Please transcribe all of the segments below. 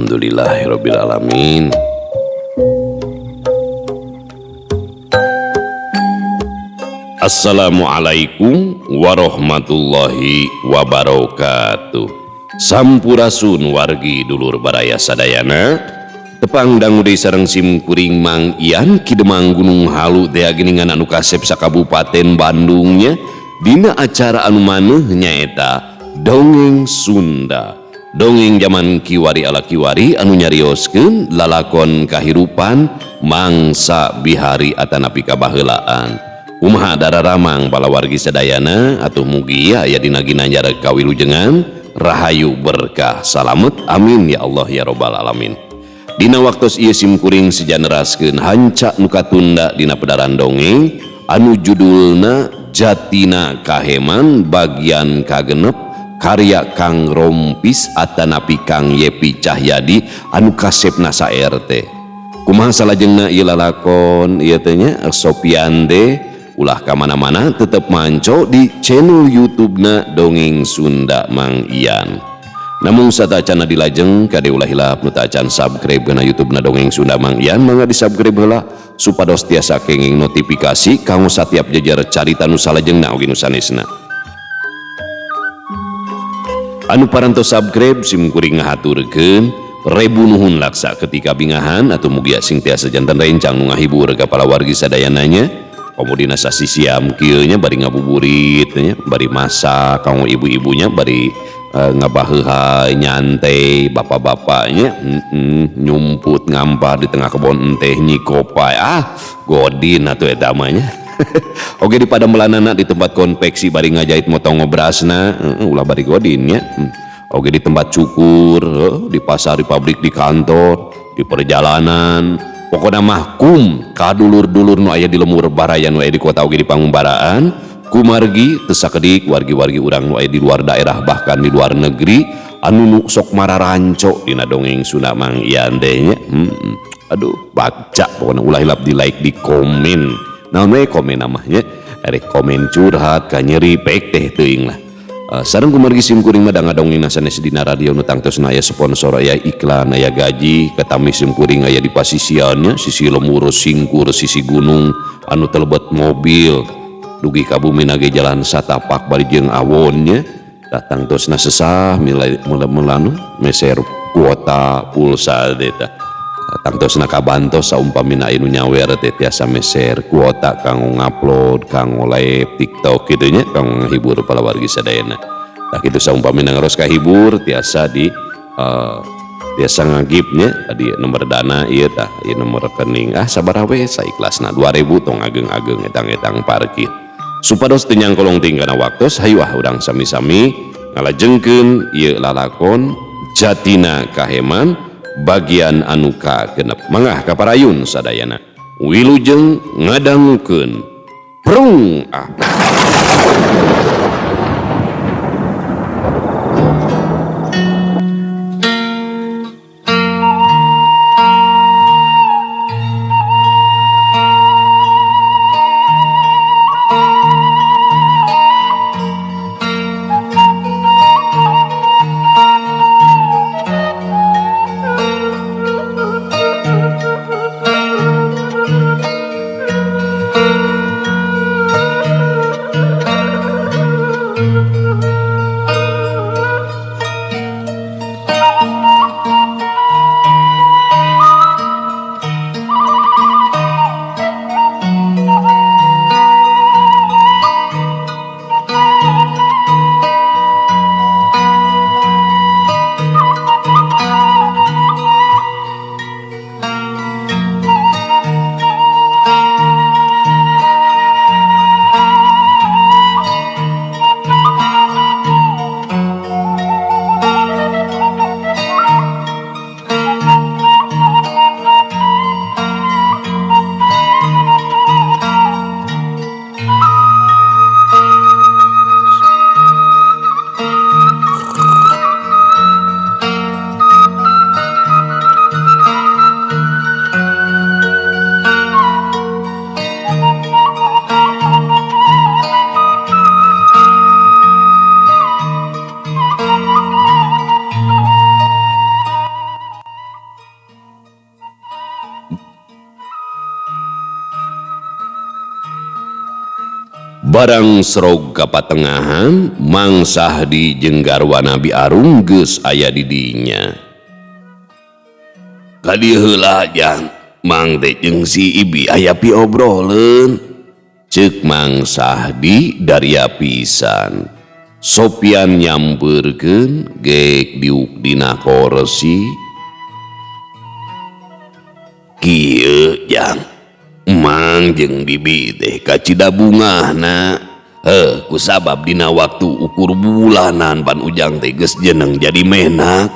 Alhamdulillahirabbil alamin. Assalamualaikum warahmatullahi wabarakatuh. Sampurasun wargi dulur baraya sadayana. Tepang dangu deui sareng sim kuring Mang Ian Ki Demang Gunung Halu teh geuningan anu kasep sakabupaten Bandungnya dina acara anu maneuh nyaeta Dongeng Sunda. Dongeng zaman kiwari ala kiwari anu nyarioskeun lalakon kahirupan mangsa bihari atanapi kabaheulaan. Kumaha dararamang palawargi sadayana atuh mugi aya dina ginanjar kawilujengan rahayu berkah salamet amin ya Allah ya robbal alamin. Dina waktos ieu sim kuring sejaneraskeun hanca nu katunda dina pedaran dongeng anu judulna Jatina Kaheman bagian kagenep karya Kang Rompis atanapi Kang Yepi Cahyadi anu kasepna sa RT. Kumaha salajengna ieu lalakon ieu teh nya Sopian teh ulah ka mana-mana tetep manco di channel YouTube-na Dongeng Sunda Mang Ian. Namun satacana dilajeng kade ulah hilap nu tacan subscribe kana YouTube-na Dongeng Sunda Mang Ian mangga di-subscribe heula supados tiasa kenging notifikasi kanggo satiap jejer carita nu salajengna oge nu sanesna. Anu parantos subscribe sim kuring ngahaturkeun rebu nuhun laksa ketika bingahan atau mugia sing tiasa janten rencang nu ngahibur ka palawargi sadayananya. Komodina sasi siam kieu nya bari ngabuburit nya bari masak kanggo ibu-ibunya bari ngabaheuha nyantai bapak-bapaknya nyumput ngampar di tengah kebon enteh nyikopai ah godin atuh eta mah nya. Oke di padamelanana di tempat konveksi bari ngajahit motong ngobrasna ulah bari godin nya. Oke di tempat cukur di pasar di pabrik di kantor di perjalanan pokona mah kum kadulur-dulur nu aya di lemur baraya nu aya di kota oge di pangumbaraan kumargi teu sakedik wargi-wargi urang nu aya di luar daerah bahkan di luar negeri anu nu sok mararanco dina Dongeng Sunda Mang Ian teh nya. Aduh baca pokona ulah hilap di like di komen naon we komen mah nya erek komen curhat ka nyeri pek teh teuing lah. Sareng kumargi sim kuring mah dangadongeng sanes dina radio nu tangtosna aya sponsor aya iklan aya gaji katami sim kuring aya di pasisiannya sisi lemur singkur sisi gunung anu telebet mobil dugi ka bumi nage jalan satapak bari jeung awonnya datang tosna sesah milai mulanu meser kuota pulsa teh tah tangtosna kabantos saumpamina aya nu nyawer teh tiasa meser kuota kanggo ngupload kanggo live TikTok kitu nya kanggo ngahibur palawargi sadayana. Tah kitu saumpamina ngaros kahibur tiasa di tiasa ngagipnya tadi nomor dana ieu tah ieu nomor rekening ah sabaraha we saikhlasna 2000 tong ageng-ageng etang-etang parkir supados teu nyangkolong teuing kana waktos hayu ah urang sami-sami ngalajengkeun ieu lalakon Jatina Kaheman bagian anu kagenep mangah kaparayun sadayana wilujeng ngadangukeun prung ah. Barang serog ka patengahan, Mang Sahdi jeung garwana Bi Arum geus aya di dinya. Ka dieu heula Jang, Mang teh jeung si Ibi aya piobroleun. Ceuk Mang Sahdi daria pisan. Sopian nyampeurkeun geek diuk dina korsi. Kieu Jang, Mang jeung Bibi teh kacida bungahna. Heuh, kusabab dina waktu ukur bulanan pan Ujang teh geus jeneng jadi menak.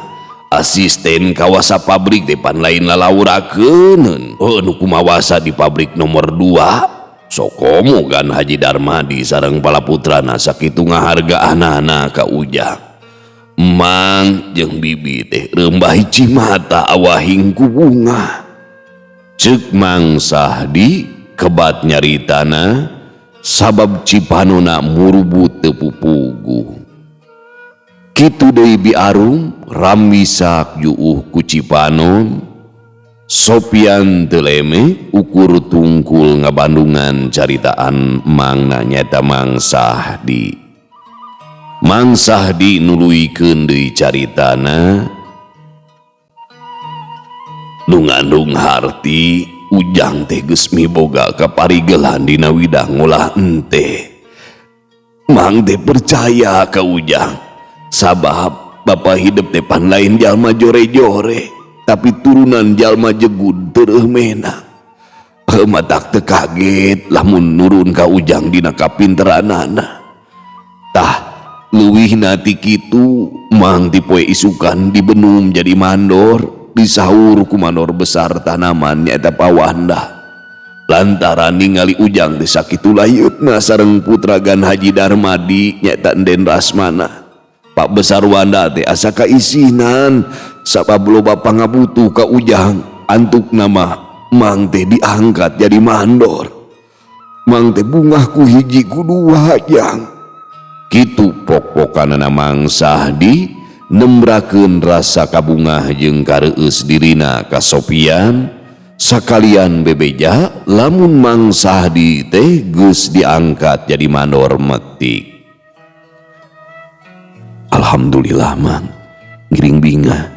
Asisten kawasa pabrik teh pan lain lalaurakeun. Heuh, nu kumawasa di pabrik nomor 2. Sokomo gan Haji Darmadi sareng palaputrana sakitu ngahargaanana ka Ujang. Mang jeung Bibi teh reumbah hiji mata awahing ku bungah. Ceuk Mang Sahdi kebat nyaritana sabab cipanona murubut teu pupuguh. Kitu deui Bi Arum rambisak juuh ku cipanon. Sopian teu leme ukur tungkul ngabandungan caritaan mangna nyaeta Mang Sahdi. Mang Sahdi nuluykeun deui caritana. Nu ngandung harti Ujang teh geus miboga kaparigelan dina widang ngolah ente. Mang teh percaya ka Ujang sabab bapa hidup teh pan lain jalma jore-jore tapi turunan jalma jegud tereuh mena. Heuh, matak teu kaget lamun nurun ka Ujang dina kapinteranana. Tah leuwihna ti kitu Mang ti poe isukan dibenum jadi mandor. Disaur ku mandor besar tanaman nyaeta Pawanda. Lantaran ningali Ujang teh sakitu layeutna sareng putra gan Haji Darmadi nyaeta Enden Rasmana. Pak Besar Wanda teh asa kaisinan sabab loba pangabutuh ka Ujang antuk nama Mang teh diangkat jadi mandor. Mang teh bungah ku hiji ku dua Jang. Kitu pok-pokanana Mang Sahdi nembrakeun rasa kabungah jeung kareueus dirina ka Sopian sakalian bebeja lamun Mang Sahdi teh geus diangkat jadi mandor metik. Alhamdulillah Mang, ngiring bingah.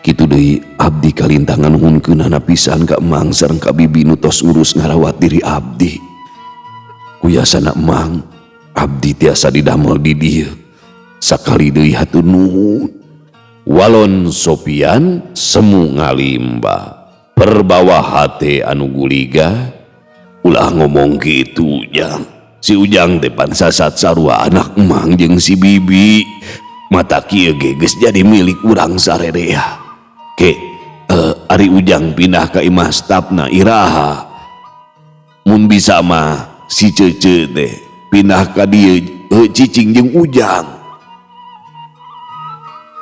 Kitu deui abdi kalintangan nuhunkeunana pisan ka Mang sareng ka Bibi nu tos urus ngarawat diri abdi. Kuyasana Mang, abdi tiasa didamel di dieu. Sakali deui hatur nuhun. Walon Sopian semu ngalimba perbawa hate anu guliga. Ulah ngomong kitu Jang, si Ujang teh pan sasat sarua anak Mang jeung si Bibi. Mata kieu ge geus jadi milik urang sarerea. Ke ari Ujang pindah ka imah stafna iraha. Mun bisa mah si Cece teh pindah ka dieu cicing jeung Ujang.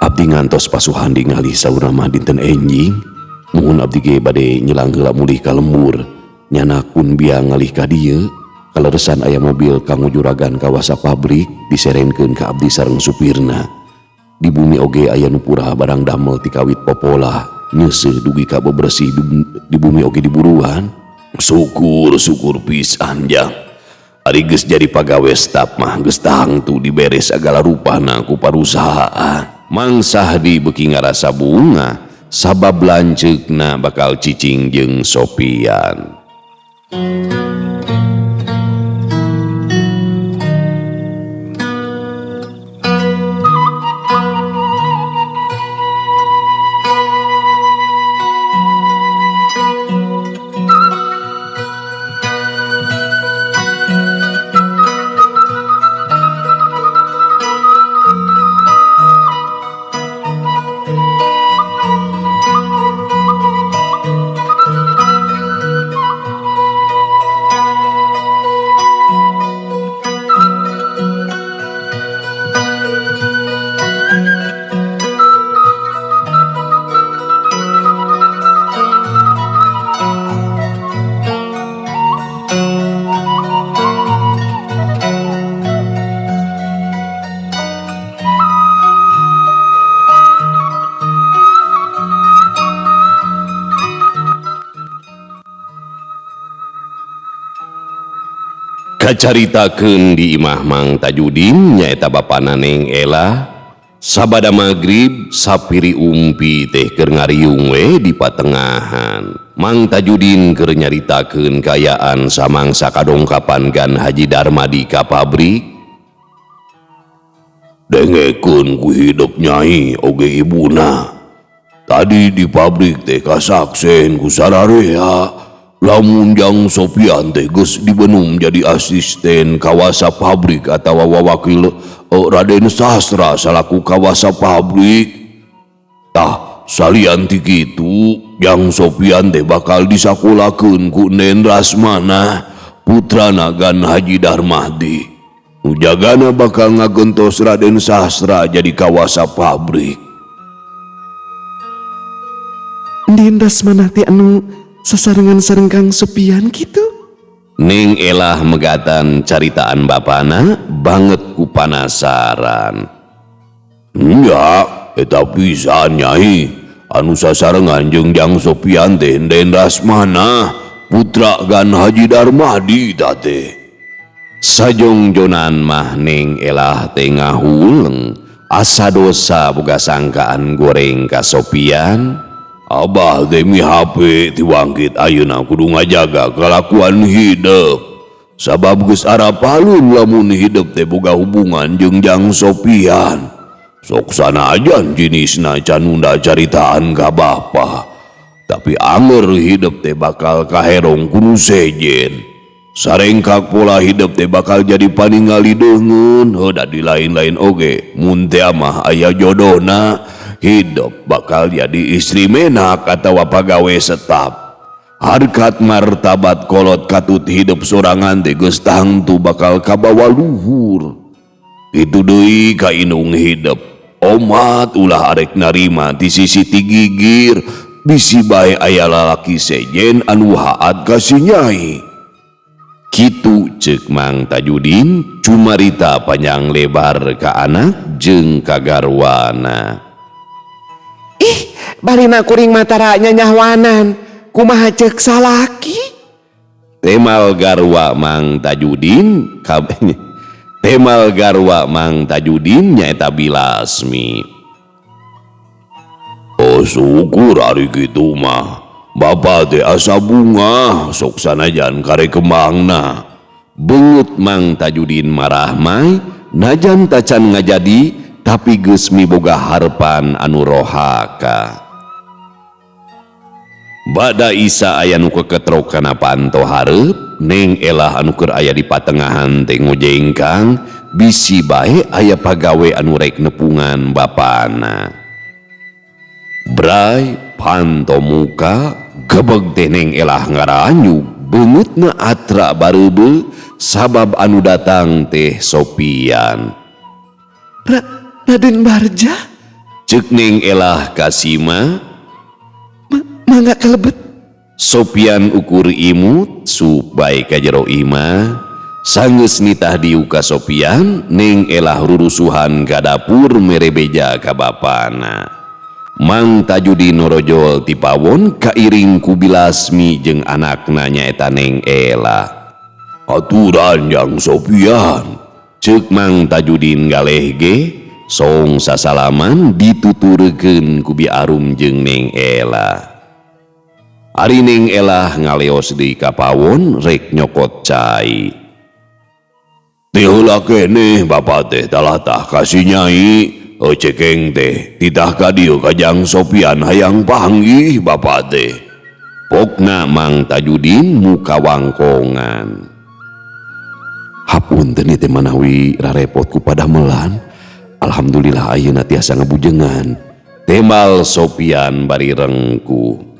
Abdi ngantos pasuhandi ngalih saurna mah dinten enjing. Muhun abdi ge bade nyelang heula mulih ka lembur. Nyana kun biang ngalih ka dieu. Kaleresan aya mobil kanggo juragan kawasa pabrik diserenkeun ka abdi sareng supirna. Di bumi oge aya nu purah barang damel ti kawit popola nyeuseuh dugi ka bebersih di bumi oge diburuan. Syukur syukur pisan Jang. Ari geus jadi pagawe staf mah geus tangtu diberes sagala rupana ku parusahaan. Mang Sahdi beuki ngarasa bunga sabab lanceukna bakal cicing jeung Sopian. Kacaritakeun di imah Mang Tajudin, nyaeta bapana Neng Ela, sabada magrib sapiri umpi teh keur ngariung we di patengahan. Mang Tajudin keur nyaritakeun kaayaan samangsa kadongkapan Gan Haji Darmadi ka pabrik. Dengekeun ku hidep, Nyai, oge ibuna. Tadi di pabrik teh kasaksen ku sararea lamun Jang Sopian teh geus dibenum jadi asisten kawasa pabrik atawa wawakil Raden Sastra salaku kawasa pabrik. Tah, salian ti kitu, Jang Sopian teh bakal disakolakeun ku Nen Rasmana, putrana Gan Haji Darmadi. Nu jagana bakal ngagentos Raden Sastra jadi kawasa pabrik. Ndin Rasmana teh anu sasarengan sareng Kang Sopian gitu? Ning Elah megatan caritaan bapana banget ku panasaran. Nya, eta pisan, Nyai. Anu sasarengan jeung Jang Sopian teh Nden Rasmana, putra Gan Haji Darmadi teh. Sajongjonan mah Ning Elah teh ngahuleng, asa dosa boga sangkaan goreng ka Sopian. Abah teh mihape ti wangkit ayeuna kudu ngajaga kalakuan hidep. Sabab geus arapalun lamun hidep teh boga hubungan jeung Jang Sopian. Sok sanajan jenisna can nunda caritaan ka bapa. Tapi anger hidep teh bakal kaherong ku nu sejen. Sarengkak pola hidep teh bakal jadi paningali deungeun, heuh, di lain-lain oge. Mun teh mah aya jodohna, hidep bakal jadi istri menak atawa pagawe setap. Harkat martabat kolot katut hidep sorangan teh geus tangtu bakal kabawa luhur. Itu deui ka indung hidep. Omat ulah arek narima ti sisi ti gigir, bisi bae aya lalaki sejen anu haat ka si Nyai. Kitu ceuk Mang Tajudin cumarita panjang lebar ka anak jeung ka garwana. Ih, barina kuring mah tara nyanyahoanan. Kumaha ceuk salaki? Temal garwa Mang Tajudin Temal garwa Mang Tajudin nyaeta Bilasmi. Oh, syukur ari kitu mah. Bapa teh asa bungah sok sanajan kare kembangna. Beungeut Mang Tajudin marahmai najan tacan ngajadi, tapi geus miboga harepan anu rohaka. Bada Isa aya nu keketrok kana panto hareup, Neng Elah anu keur aya di patengahan teh ngojengkang bisi bae aya pagawe anu rek nepungan bapana. Bray, panto muka gebeg teh Neng Elah ngaranjug, beungeutna atra bareubeuh sabab anu datang teh Sopian. Raden Barja? Ceuk Neng Elah kasima. Mangga kalebet. Sopian ukur imut supaya ka jero imah. Sanggeus nitah diuk ka Sopian, Neng Elah rurusuhan ka dapur mere beja ka bapana. Mang Tajudin norojol ti pawon kairing ku Bilasmi jeung anakna nyaeta Neng Elah. Aturan Jang Sopian. Ceuk Mang Tajudin galeh ge song sasalaman dituturkeun ku Bi Arum jeung Neng Elah. Ari Neng Elah ngaleos deui ka pawon rek nyokot cai. Ti heula keneh bapa teh talatah ka si Nyai. Cekeng teh titah ka dieu ka Jang Sopian hayang panggih bapa teh. Pokna Mang Tajudin muka wangkongan. Hapunten ieu teh manawi rarepot ku padamelan. Alhamdulillah ayeuna tiasa ngabujengan. Temal Sopian bari rengkuh.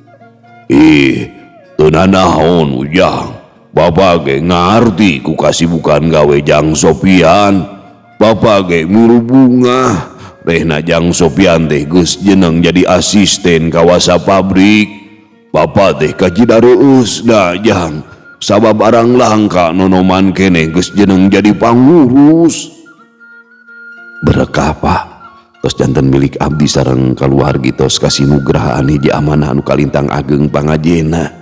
Ih, teu nanaon, Ujang. Bapa ge ngarti ku kasibukan gawe Jang Sopian. Bapa ge milu bungah. Rehna Jang Sopian teh geus jeneng jadi asisten kawasa pabrik. Bapa teh kacida reueus da, Jang. Sabab arang langka nonoman keneh geus jeneng jadi pangurus. Berkah, Pak. Tos janten milik abdi sareng kaluargi tos kasinugrahaan hiji amanah anu kalintang ageng pangajena.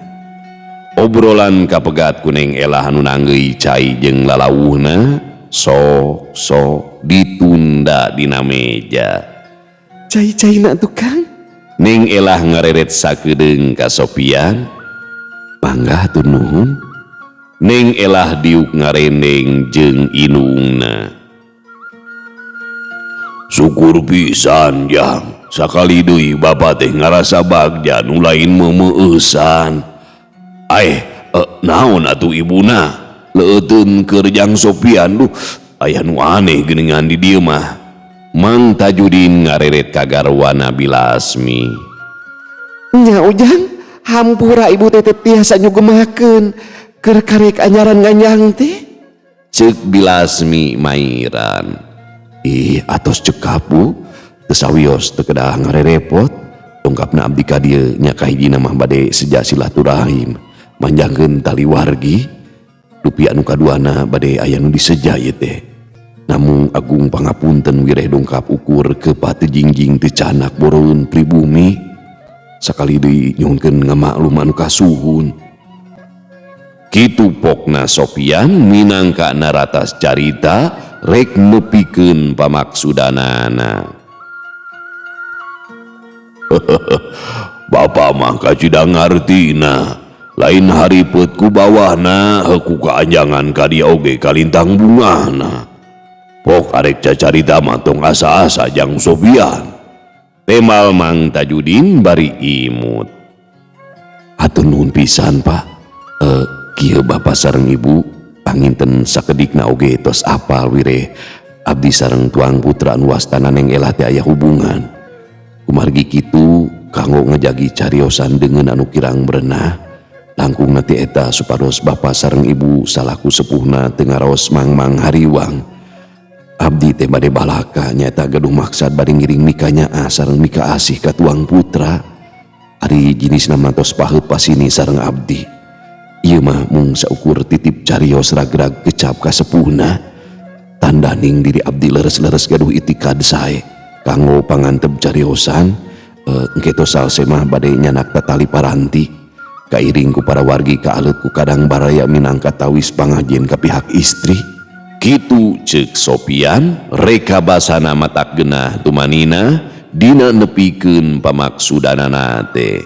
Obrolan kapegat ku Neng Elah anu nanggeuy cai jeung lalawuhna sok sok ditunda dina meja. Cai-caina tukang. Neng Elah ngareret sakedeung ka Sopian. Mangga hatur nuhun. Neng Elah diuk ngarendeng jeung inungna. Syukur pisan jang. Sakali deui bapa teh ngarasa bagja nu lain meumeusan. Aeh, naon atuh ibuna? Leuteun keur jang Sopian duh, aya nu aneh geuningan di dieu mah. Mang Tajudin ngareret ka garwana Bilasmi. Nya Ujang, hampura ibu teh teu tiasa nyugemakeun keur karek anyaran ganjang teh. Ceuk Bilasmi mairan. Ih, atos cekap bu. Teu sawios teu kedah ngarerepot. Dongkapna abdi ka dieu nya kahijina mah bade seja silaturahim. Manjangkeun tali wargi. Dupi anu kaduana bade aya nu diseja ieu teh. Namung agung pangapunten wireh dongkap ukur kepa teu jingjing teu canak boroeun pribumi. Sakali deui nyuhunkeun ngamaklum anu kasuhun. Kitu pokna Sopian minangka naratas carita rek nepikeun pamaksudanana. Bapa mah kacida ngartina. Lain haripet ku bawahna heuku kaanjangan ka dia oge kalintang bungahna. Pok arek cacarita mah tong asa-asa jang Sopian. Temal Mang Tajudin bari imut. Hatur nuhun pisan Pak. Kieu bapa sareng ibu panginten sakedikna oge tos apal wireh abdi sareng tuang putra anu wastana Neng Elah teh aya hubungan. Kumargi kitu kanggo ngejagi cariosan dengan anu kirang berenah langkung nanti eta supados bapa sareng ibu salaku sepuhna teu ngaraos mangmang hariwang. Abdi teh bade balaka nyaeta gaduh maksad bade ngiring mikanyaah sareng mika asih ka tuang putra. Ari jinisna mah tos paheut pasini sareng abdi. Ieu mah mung saukur titip carios ragrag kecap ka sepuhna. Tandaning diri abdi leres-leres gaduh itikad sae kanggo pangantep cariosan. Engke tos salse mah bade nyanak tatali paranti. Kairing ku para wargi kaalet ku kadang baraya minangka tawis pangajen ka pihak istri. Kitu ceuk Sopian reka basana matak genah tumanina dina nepikeun pamaksudanana teh.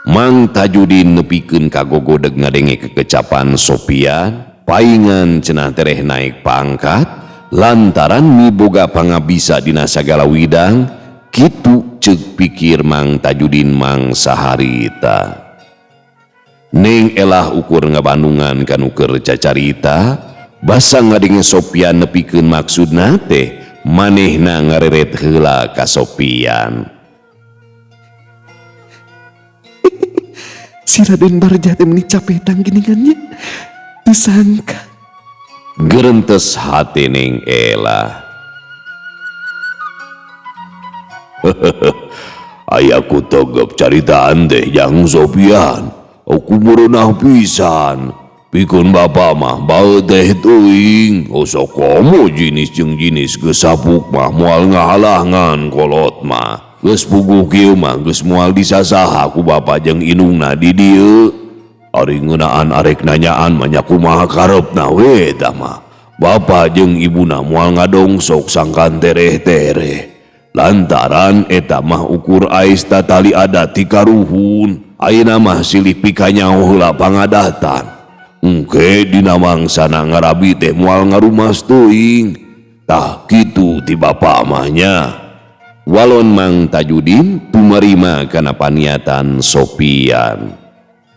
Mang Tajudin nepikeun kagogodeg ngadenge kekecapan Sopian, paingan cenah tereh naik pangkat lantaran miboga pangabisa dina sagala widang. Kitu ceuk pikir Mang Tajudin mang saharita. Neng Elah ukur ngabandungan kanu keur cacarita, basa ngadenge Sopian nepikeun maksudna teh manehna ngareret heula ka Sopian. Si Raden Barja teh meni capetang geningannya. Teu sangka. Gerentes hate Neng Elah. Ayaku tegep caritaan teh jang Sopian. Aku merenah pisan. Pikun bapa mah bae teh teuing. Osok komo jinis jeung jinis geus sapuk mah moal ngahalangan kolot mah. Geus puguh kieu mah geus moal disasaha ku bapa jeung inungna di dieu. Ari ngeunaan arek nanyaan mah nya kumaha karepna we tah mah. Bapa jeung ibuna moal ngadongsok sangkan tereh-tereh. Lantaran eta mah ukur ais tatali adat ti karuhun. Ayeuna mah silih pikanyaho heula pangadatan. Engke dina mangsana ngarabi teh moal ngarumas teuing. Tah kitu ti bapa mah nya. Walon Mang Tajudin tumarima kana paniatan Sopian.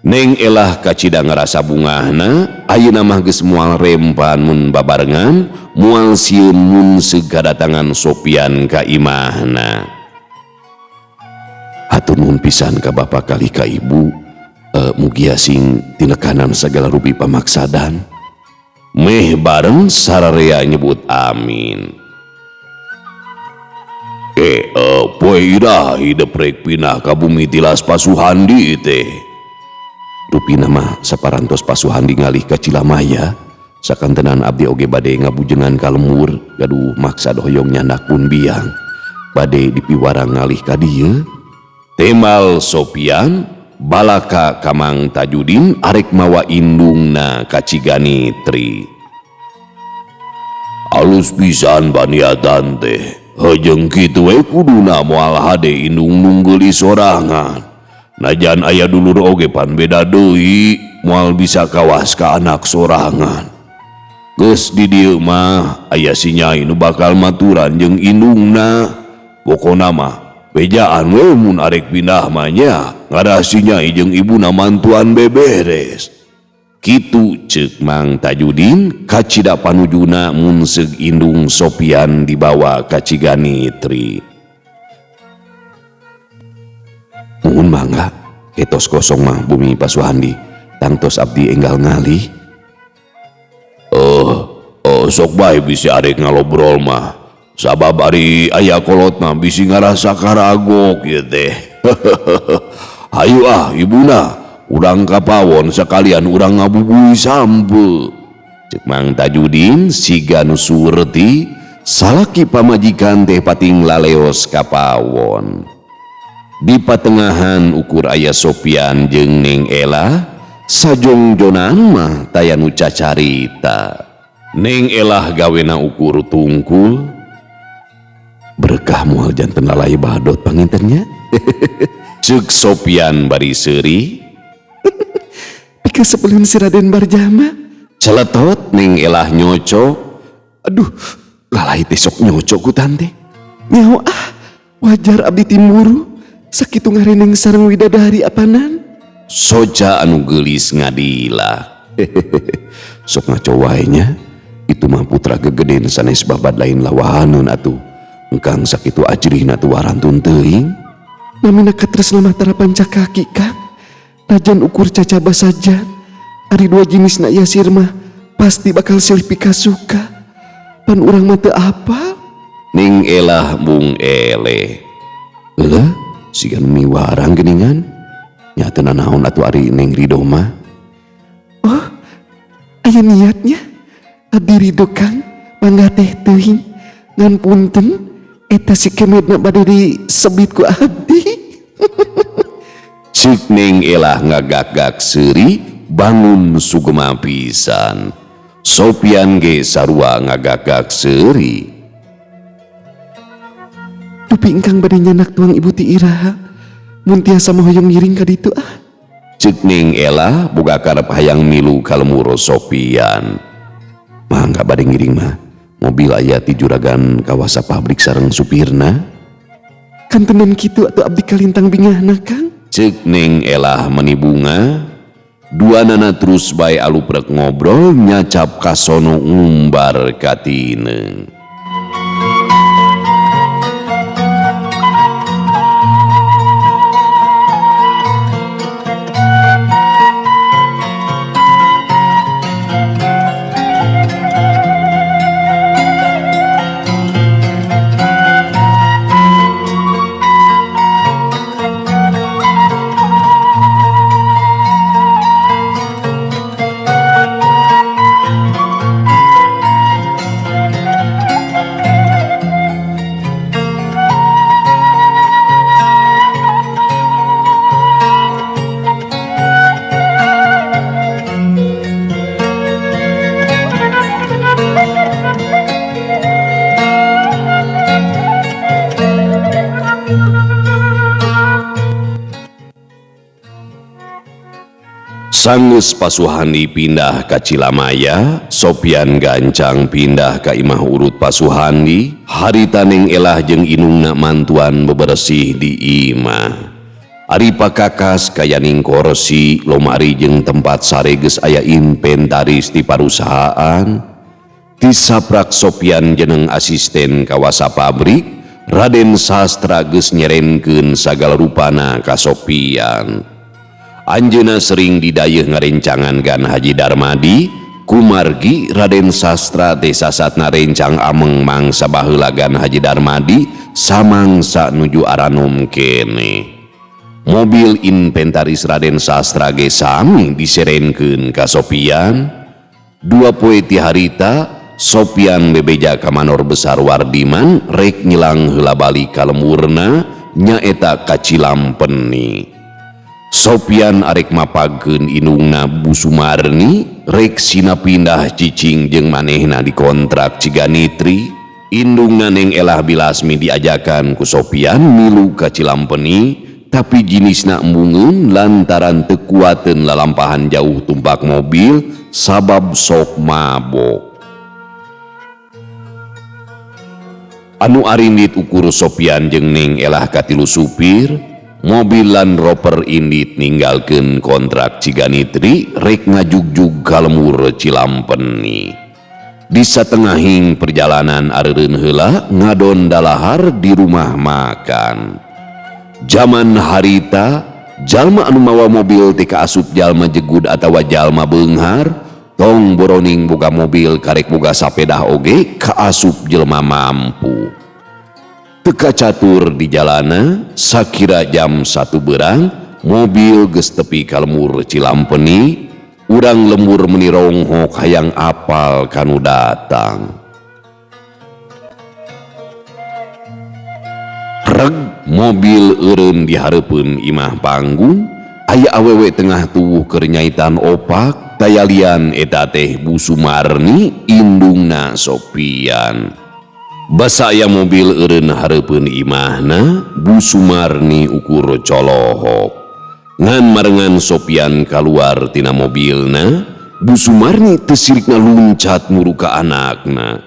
Neng Elah kacida ngarasa bungahna, ayeuna mah geus moal rempan mun babarengan, moal sieun mun segadatangan Sopian ka imahna. Hatur nuhun pisan ka bapa kalih ka ibu, mugia sing tinekanan sagala rupi pamaksadan. Meh bareng sararea nyebut amin. Poe ira hidep rek pindah ka bumi tilas Pasuhandi teh. Rupina mah saparantos Pasuhandi ngalih ka Cilamaya. Sakantenan abdi oge bade ngabujengan ka lemur, gaduh maksad hoyong nyandak pun biang. Bade dipiwarang ngalih ka dieu. Temal Sopian Balaka ka Mang Tajudin arek mawa indungna ka Ciganitri. Alus pisan paniatan teh. Heujeung kitu we kuduna moal hade indung nunggeli sorangan. Najan aya dulur oge pan beda deui, moal bisa kawas ka anak sorangan. Geus di dieu mah aya si Nyai nu bakal maturan jeung indungna. Pokona mah bejaan we mun arek pindah mah nya, ngarah si Nyai jeung ibuna mantuan beberes. Kitu ceuk Mang Tajudin kacida panujuna mun seug indung Sopian dibawa ka Ciganitri. Muhun mangga ketos kosong mah bumi Pak Suhandi, tangtos abdi enggal ngalih. Oh, sok bae bisi arek ngalobrol mah. Sabab ari aya kolot mah bisi ngarasa karagok ieu teh. Hayu ah ibuna, urang ka pawon sekalian urang ngabubui sampe. Ceuk Mang Tajudin siga nu surti salaki pamajikan teh pating laleos ka pawon. Di patengahan ukur aya Sopian jeung Neng Elah, sajongjonan mah taya nu cacarita. Neng Elah gawena ukur tungkul. Berkah moal janten lalai badot pangintennya. Ceuk Sopian bari seuri. Pikasepeleun si Raden Barjama. Celetot Neng Elah nyocok. Aduh, lalai teh sok nyocok ku tante. Nyaho ah, wajar abdi timburu. Sakitu ngareneng sareng widadari apanan. Soja anu geulis ngadila. Sok ngaco wae nya. Itu mah putra gegeden sanes babad lain lawahaneun atuh. Engkang sakitu ajrihna tuh warantun teuing. Namina katresna mah tara pancakaki Kang. Najan ukur cacaba saja. Ari dua jenisna Yasir mah pasti bakal silih pikasuka. Pan urang mah teu apal. Ning Elah mung eleh. Eueuh, siga nu miwarang geuningan. Nya teu nanaon atuh ari Neng Ridho mah. Oh, aya niatnya. Abdi Ridho Kang, mangga teh teuing. Ngan punten eta si kemedna bade disebit ku abdi. Cik Neng Elah ngagak-gak seuri bangun sugema pisan. Sopian ge sarua ngagak-gak seuri. Dupi ingkang bade nyanak tuang ibu ti iraha. Mun tiasa mah hoyong ngiring ka ditu ah. Cek Neng Elah boga karep hayang milu ka lemur Sopian. Mangga bade ngiring mah. Mobil aya ti juragan kawasa pabrik sareng supirna. Kantenan kitu atuh abdi kalintang bingahna Kang. Cek Neng Elah menibunga. Dua nana terus bae aluprek ngobrol nyacap kasono ngumbar katineng. Sanggeus Pasuhandi pindah ka Cilamaya, Sopian gancang pindah ka imah urut Pasuhandi, harita Neng Elah jeung inungna mantuan bebersih di imah. Ari pakakas kayaning korsi, lomari jeung tempat sare geus aya inventaris di parusahaan. Tisaprak Sopian jeneng asisten kawasa pabrik, Raden Sastra geus nyerenkeun sagala rupana ka Sopian. Anjeunna sering didayeuh ngarencangan gan Haji Darmadi, kumargi Raden Sastra teh sasatna rencang ameng mangsa baheula gan Haji Darmadi samangsa nuju aranom kene. Mobil inventaris Raden Sastra ge sami diserenkeun ka Sopian. Dua poe ti harita Sopian bebeja ka Manor Besar Wardiman rek nyilang heula balik ka lemurna nyaeta ka Cilampeni. Sopian arek mapagkeun indungna Bu Sumarni rek sina pindah cicing jeung manehna di kontrak Ciganitri. Indungna Neng Elah Bilasmi diajakan ku Sopian milu ka Cilampeni, tapi jinisna embungeun lantaran teu kuateun lalampahan jauh tumpak mobil sabab sok mabok. Anu arindit ukur Sopian jeung Neng Elah katilu supir mobil Land Rover indit ninggalkeun kontrak Ciganitri rek ngajugjug ka lemur Cilampeni. Di satengahing perjalanan areureun heula ngadon dalahar di rumah makan. Jaman harita jalma anu mawa mobil teh kaasup jalma jegud atawa jalma beunghar, tong boroning boga mobil karek boga sapedah oge kaasup jelema mampu. Teu kacatur di jalana sakira jam 1 berang mobil geus tepi ka lemur Cilampeni. Urang lembur meni ronghok hayang apal kanu datang. Reg mobil eureun di hareupeun imah panggung, aya awewe tengah tuwuh keur nyaitan opak, tayalian eta teh Bu Sumarni indungna Sopian. Basa aya mobil eureun hareupeun imahna, Bu Sumarni ukur colohok. Ngan marengan Sopian kaluar tina mobilna, Bu Sumarni teu sirikna luncat muru ka anakna.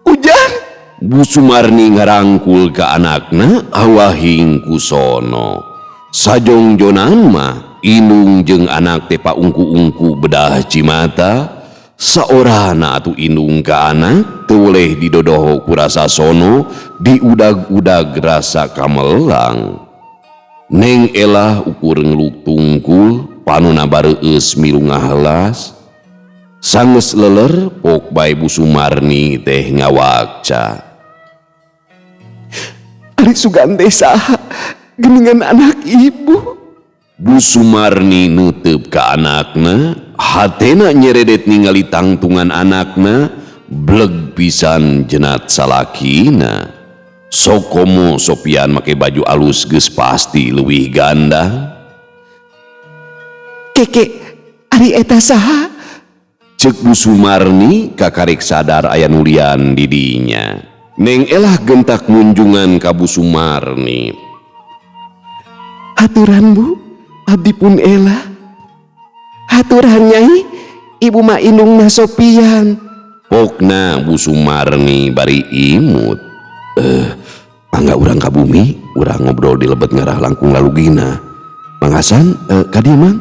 Ujang! Bu Sumarni ngarangkul ka anakna awahing ku sono. Sajongjonan mah indung jeung anak teh paungku-ungku bedah cimata. Saorana atuh indung ka anak teu weleh didodoho ku rasa sono, diudag-udag rasa kamelang. Neng Elah ukur ngeluk tungkul, panona bareueus milu ngahelas. Sanggeus leler pok bae Bu Sumarni teh ngawakca. Ari sugan teh saha geuningan anak ibu? Bu Sumarni neuteup ka anakna, hatena nyeredet ningali tangtungan anakna, bleg pisan jenat salakina. Sokomo Sopian make baju alus geus pasti leuwih gandang. Keke, ari eta saha? Ceuk Bu Sumarni kakarek sadar aya nulian di dinya. Neng Elah gentak munjungan ka Bu Sumarni. Haturan Bu, abdi pun Elah. Haturan Nyai, ibu mah indungna Sopian. Pokna Bu Sumarni bari imut. Mangga urang ka bumi, urang ngobrol di lebet ngarah langkung lalugina. Mang Hasan, ka dieu Mang?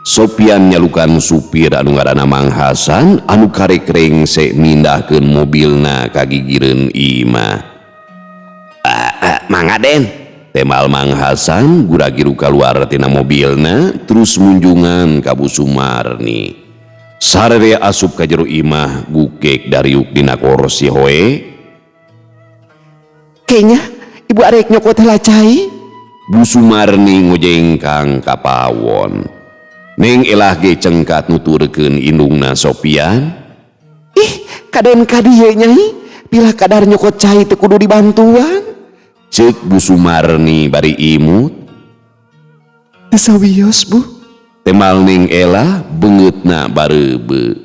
Sopian nyalukan supir anu ngaranna Mang Hasan anu karek rengse mindahkeun mobilna ka gigireun imah. Mangga Den. Temal Mang Hasan gura-giru kaluar tina mobilna terus munjungan ka Bu Sumarni. Sarere asup ka jero imah gukek dariuk dina kursi hoe. Kayaknya ibu arek nyokot heula cai. Bu Sumarni ngojengkang ka pawon. Neng Elah ge cengkat nuturkeun indungna Sopian. Ih, kaden ka dieu Nyai, pilah kadar nyokot cai teu kudu dibantuan. Ceuk Bu Sumarni bari imut. Teu sawios Bu. Temal Neng Elah beungeutna bareubeu.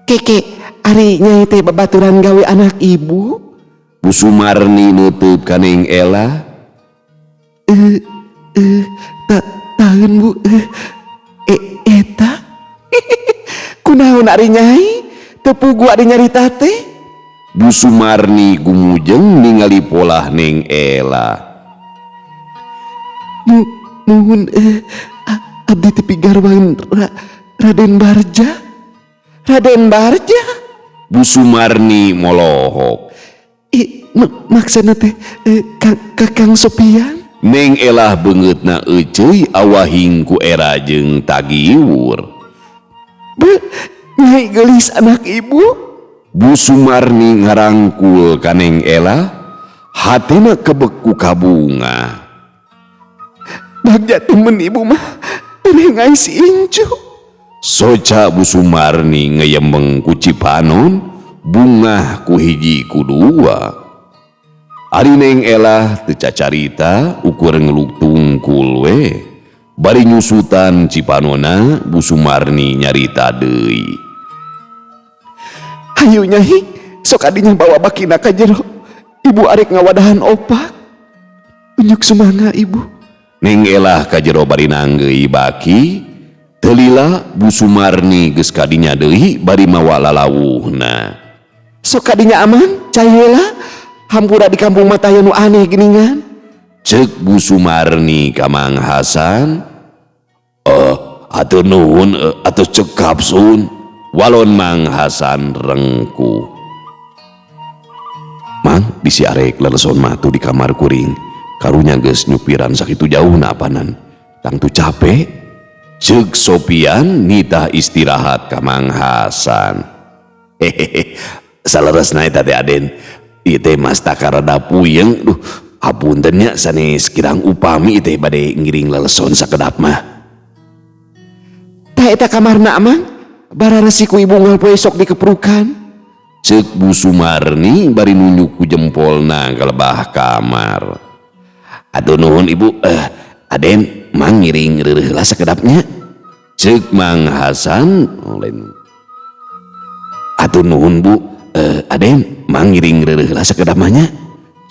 Keke, ari Nyai teh babaturan gawe anak ibu? Bu Sumarni nutup ka Neng Elah. Tahan Bu. Eta. Kunaon ari Nyai? Teu pugu ari nyarita teh? Bu Sumarni gumujeng ningali polah Neng Elah. Nuhun, abdi teh pigarwan Raden Barja. Raden Barja? Bu Sumarni molohok. Maksana teh Kakang Sopian? Neng Elah beungeutna euceuy awahing ku era jeung tagiwur. Bu, Nyai geulis anak ibu? Bu Sumarni ngarangkul ka Neng Elah, hatena kebek ku kabunga. Bagja temen ibu mah terengai si incu. Soca Bu Sumarni ngeyembeng ku Cipanon, bungah ku hiji ku dua. Ari Neng Elah teu cacarita ukur ngeluk tungkul we. Bari nyusutan cipanona Bu Sumarni nyarita deui. Hayu Nyai, sok adinya bawa bakina ka jero. Ibu arek ngawadahan opak. Unjuk sumangga ibu. Ning elah ka jero bari nanggeui baki, teu lila Bu Sumarni geus kadinya deui bari mawa lalawuhna. Sok kadinya aman, cai heula. Hampura di kampung mah taya nu aneh geuningan. Ceuk Bu Sumarni ka Mang Hasan. Hatur nuhun atuh cekap sun. Walon Mang Hasan rengkuh. Mang bisi arek leleson mah tuh di kamar kuring. Karunya geus nyupiran sakitu jauhna apanan. Tangtu capek. Ceuk Sopian nitah istirahat ka Mang Hasan. Hehehe, saleresna eta teh Aden. Ieu teh mastaka rada puyeng. Duh, hapunten nya sanes kirang upami teh bade ngiring leleson sakedap mah. Tah eta kamarna Mang, bararesi ku ibu unggal poe sok dikeprukan. Ceuk Bu Sumarni bari nunjuk ku jempolna ka lebah kamar. Aduh nuhun ibu, Aden mang ngiring reureuh lah sakedapnya. Ceuk Mang Hasan, oh, lain. Aduh nuhun bu, Aden mang ngiring reureuh lah sakedap mah nya.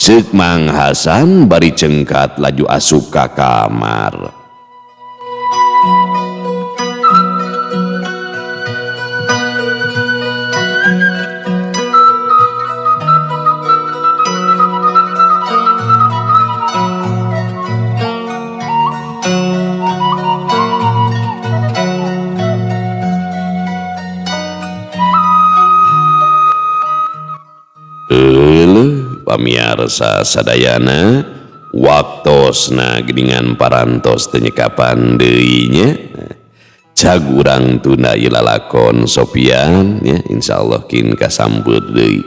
Ceuk Mang Hasan bari cengkat laju asup ka kamar. Pamiarsa sadayana waktosna geuningan parantos teu nyekapan deui nya. Cag urang tunda ieu lalakon Sopian nya, insyaallah kin kasampeur deui.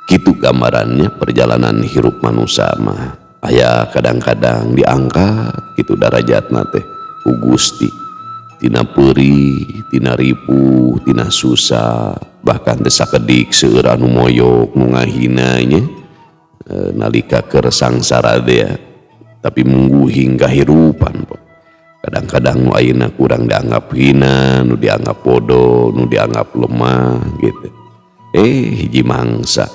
Kitu gambarannya perjalanan hirup manusia mah. Aya kadang-kadang diangkat kitu darajatna teh ku Gusti. Tina peurih, tina ripuh, tina susah, bahkan teh sakedik seueur anu moyok nu ngahina nya. Nalika keur sangsara teh ya, tapi mungguhing kahirupan po. Kadang-kadang nu ayeuna kurang dianggap hina, nu dianggap bodoh, nu dianggap lemah gitu. Hiji mangsa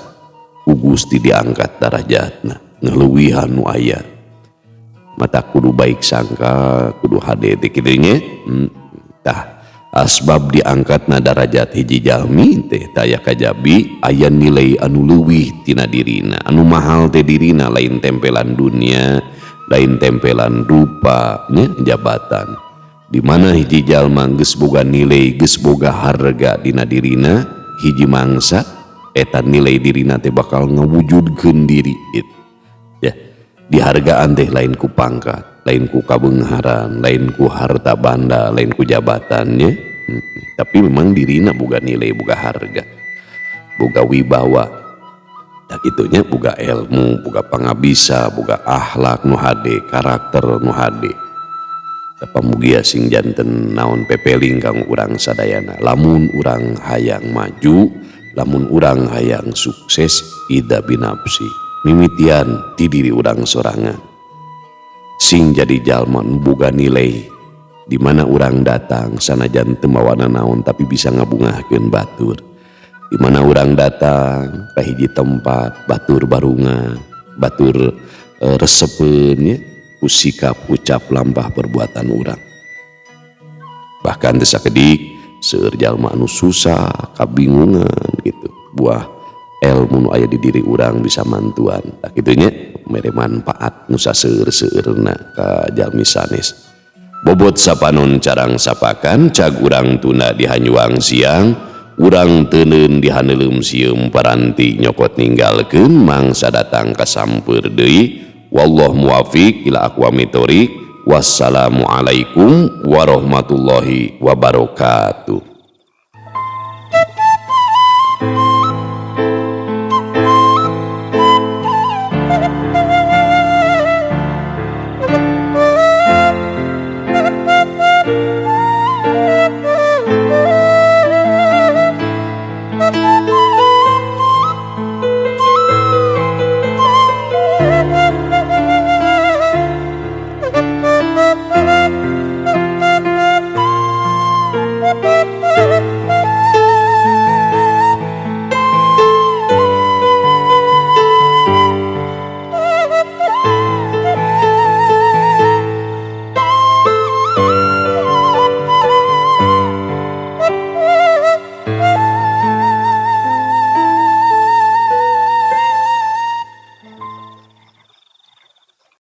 ku Gusti diangkat darajatna, ngaleuwihan nu aya. Mata kudu baik sangka, kudu hade teh kitu nya. Tah asbab diangkatna darajat hiji jalmi teh taya kajabi aya nilai anu leuwih tina dirina, anu mahal teh dirina, lain tempelan dunia, lain tempelan rupa nya jabatan. Di mana hiji jalma geus boga nilai, geus boga harga dina dirina, hiji mangsa eta nilai dirina teh bakal ngawujudkeun diri itu. Ya, dihargaan teh lain ku pangkat, lain ku kabeungharan, lain ku harta banda, lain ku jabatannya. Tapi memang dirina boga nilai, boga harga, boga wibawa. Tak itunya boga ilmu, boga pangabisa, boga akhlak nu hade, karakter nu hade. Pamugia sing janten naon pepeling kang urang sadayana. Lamun urang hayang maju, lamun urang hayang sukses, ida binapsi. Mimitian ti diri urang sorangan. Sing jadi jalma nu boga nilai di mana urang datang sanajan teu mawa nanaon tapi bisa ngabungahkeun batur. Di mana urang datang ka hiji tempat batur barunga, batur resepeun nya ku sikap ucap lampah perbuatan urang. Bahkan teu sakedik seueur jalma anu susah, kabingungan gitu. Buah ilmu nu aya di diri urang bisa mantuan. Tah kitu nya mere manfaat nu saseueur-seueurna ka jalmi sanes. Bobot sapanon carang sapakan, cag urang tunda di hanyuang siang, urang teuneun di haneuleum sieum paranti nyokot ninggalkeun mangsa datang kasampeur deui. Wallahu muwafiq ila aqwamit thoriq. Wassalamualaikum warahmatullahi wabarakatuh.